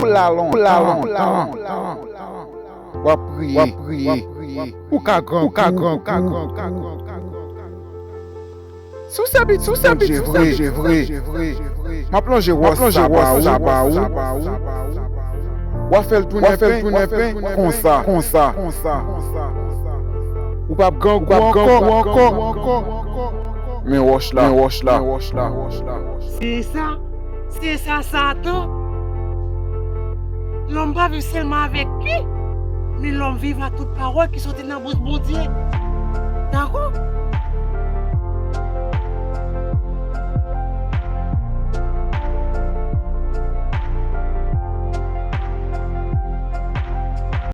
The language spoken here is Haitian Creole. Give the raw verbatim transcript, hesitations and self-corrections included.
pou la lontan. W ap priye. Ou ka grangou. Si w sèvi Bondye vre, m ap lonje wòch sa ba ou. W a fè l tounen pen konsa, konsa. Ou p ap grangou ankò. Men wòch la, men wòch la. Se sa, se sa Satan. Lòm pa viv sèlman avèk pen, men lòm viv a tout pawòl ki soti nan bouch Bondye. Dakò?